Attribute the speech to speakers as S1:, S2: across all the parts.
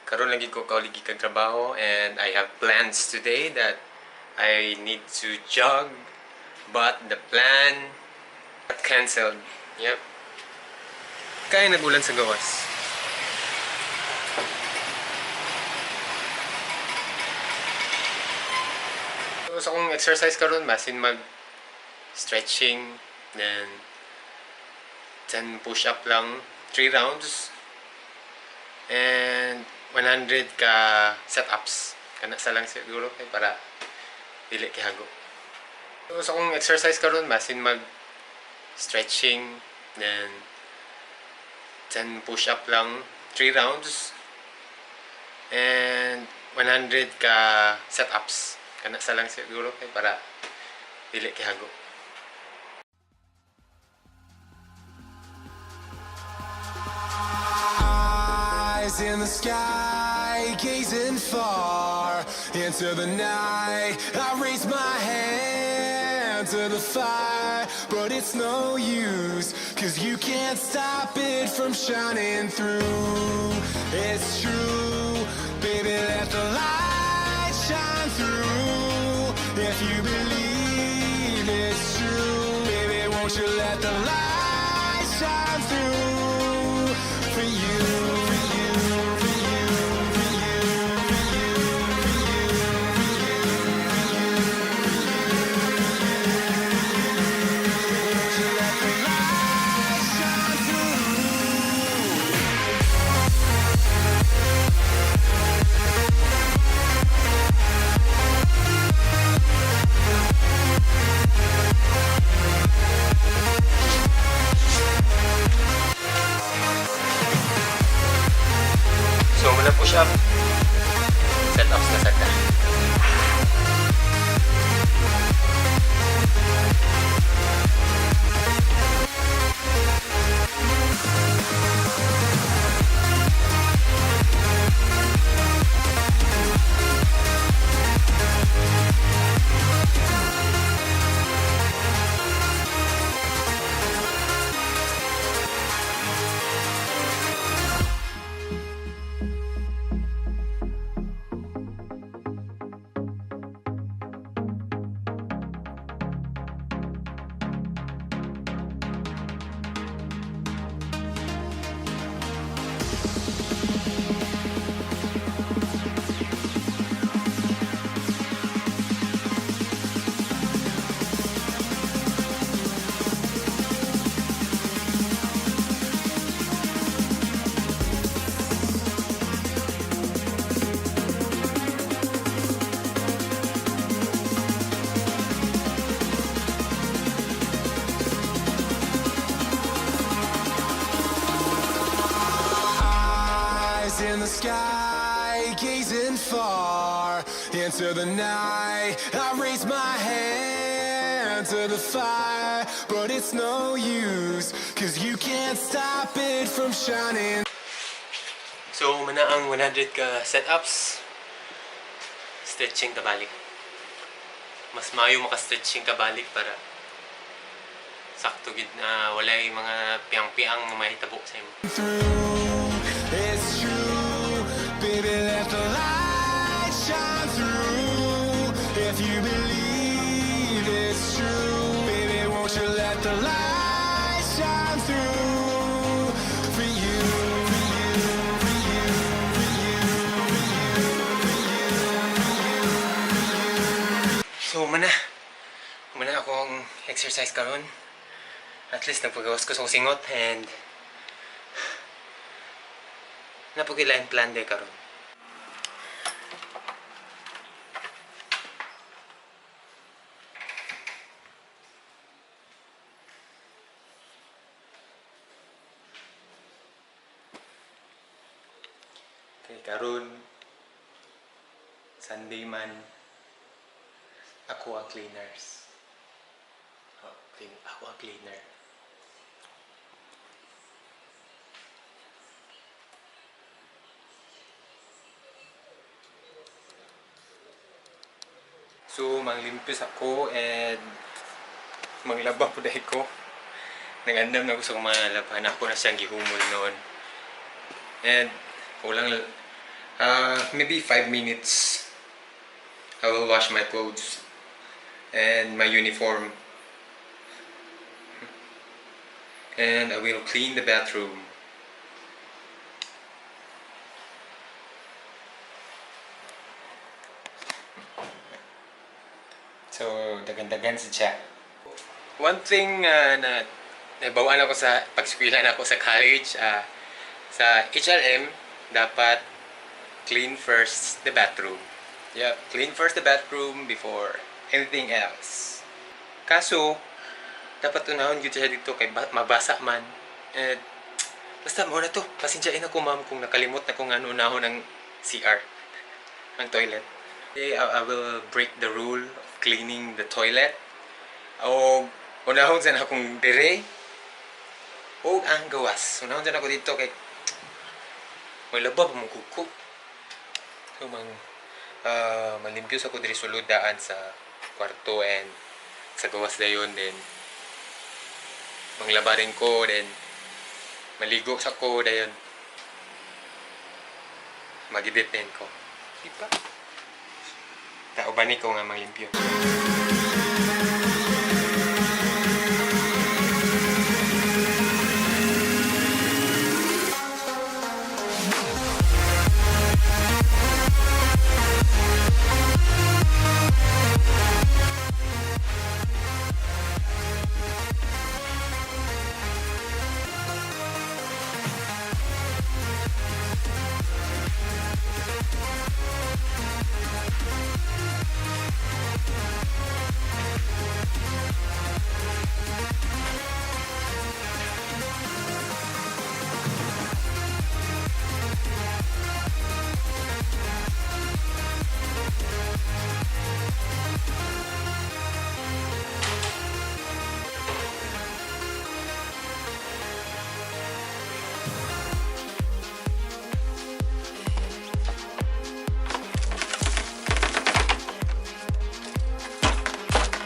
S1: Karon lagi ko kauligi kag trabaho and I have plans today that I need to jog, but the plan got cancelled. Yep. Kaya nagulan sa gawas. So, sa akong exercise karon basin mag stretching, then 10 push-up lang, 3 rounds, and 100 ka set-ups. Kana sa lang siguro kay para dili kihago. So, sa akong exercise karon basin mag stretching, then 10 push-up lang, 3 rounds, and 100 ka set-ups. Kana sa lang siguro kay para dili kihago.
S2: Eyes in the sky, gazing far into the night. I raise my hand to the fire, but it's no use, 'cause you can't stop it from shining through. It's true, baby, let the light shine through. If you believe it's true, baby, won't you let the light shine through for you, for you, for you, for you, for you, for you, for you, for you, for you. Won't you let the light shine through?
S1: So, muna push up, set ups na sad na.
S2: Eyes in the sky, gazing far into the night. I raise my hand to the fire, but it's no use, 'cause you can't stop it from shining.
S1: So, muna ang 100 ka setups. Stretching kabalik. Mas maayo maka-stretching kabalik para sakto gid na walay mga piyang-piyang nga mahitabo sa imo.
S2: Through. It's true, baby, let the light shine through. If you believe it's true, baby, won't you let the light shine through for you, for you, for you, for you, for you, for you, for you, for you.
S1: So, mana. Mana akong exercise karon. At least nagpagawas ko sa singot and napugilain plan day karon. Okay, karon Sunday man, ako ang cleaners. Oh, clean, ako ang cleaner. So, manglimpis ako and manglaba po dahil ko. Nag-andam na ko sa mga labahan. Ako na siyang gihumol noon. And Kulang maybe 5 minutes. I will wash my clothes and my uniform. And I will clean the bathroom. So, dagan-dagan sa siya. One thing na nabawaan ako sa pag-eskwela na ako sa college, sa HLM, dapat clean first the bathroom. Yep, clean first the bathroom before anything else. Kaso, dapat unahon gyud siya dito kay mabasa man. And, basta mo na to. Pasensyain ako, ma'am, kung nakalimot na kung ano unahon ang CR, ang toilet. Okay, I will break the rule of cleaning the toilet. O unahon sa akong dire o ang gawas. Unahon sa ako dito kay may laba pa mong kuko. So mang malimpyo sa ko diri sulod daan sa kwarto and sa gawas dayon, then manglaba rin ko, then maligo sa ko dayon, magidit din ko. Di ba? Tao ba ni ko nga manglimpyo?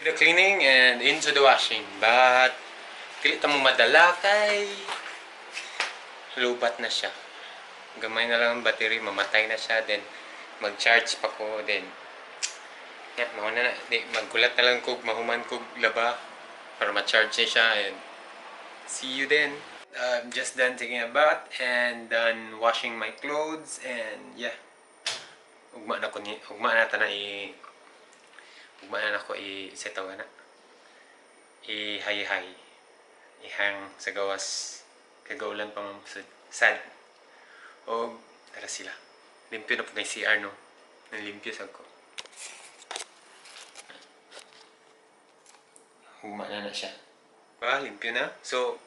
S1: The cleaning and into the washing. But, dili ta mo madala kay lubat na siya. Gamay na lang ang battery, mamatay na siya, then mag-charge pa ko, then yeah, mao na na. Di, maggulat na lang kog mahuman kog laba para ma-charge niya siya and see you then. I'm just done taking a bath and done washing my clothes and yeah. Ugma na ko ni, ugma na ta na i ugma na nako i sa tawag na i hay hay ihang sa gawas kagaulan pa man sad og tara sila limpyo na po kay CR, no, nalimpyo sad ko. Huma na na siya ba, limpyo na. So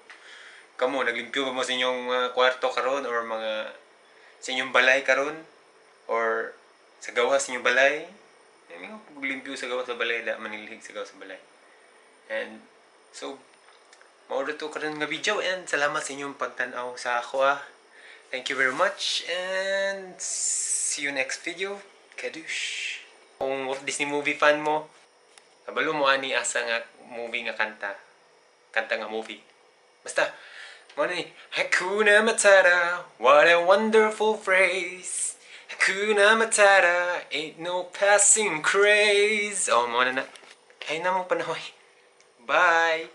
S1: kamo, naglimpyo ba mo sa inyong kwarto karon or mga sa inyong balay karon or sa gawas sa inyong balay? I mean, limpyo sa gawas sa balay, da manilhig sa gawas sa balay. And so mao to karon nga video and salamat sa inyong pagtan-aw sa ako ah. Thank you very much and see you next video. Kadush. Kung Walt Disney movie fan mo, kabalo mo ani asa nga movie nga kanta. Kanta nga movie. Basta, mo ni Hakuna Matata, what a wonderful phrase. Hakuna Matata, ain't no passing craze. Oh, mo na na. Kaya na mo panahoy. Bye!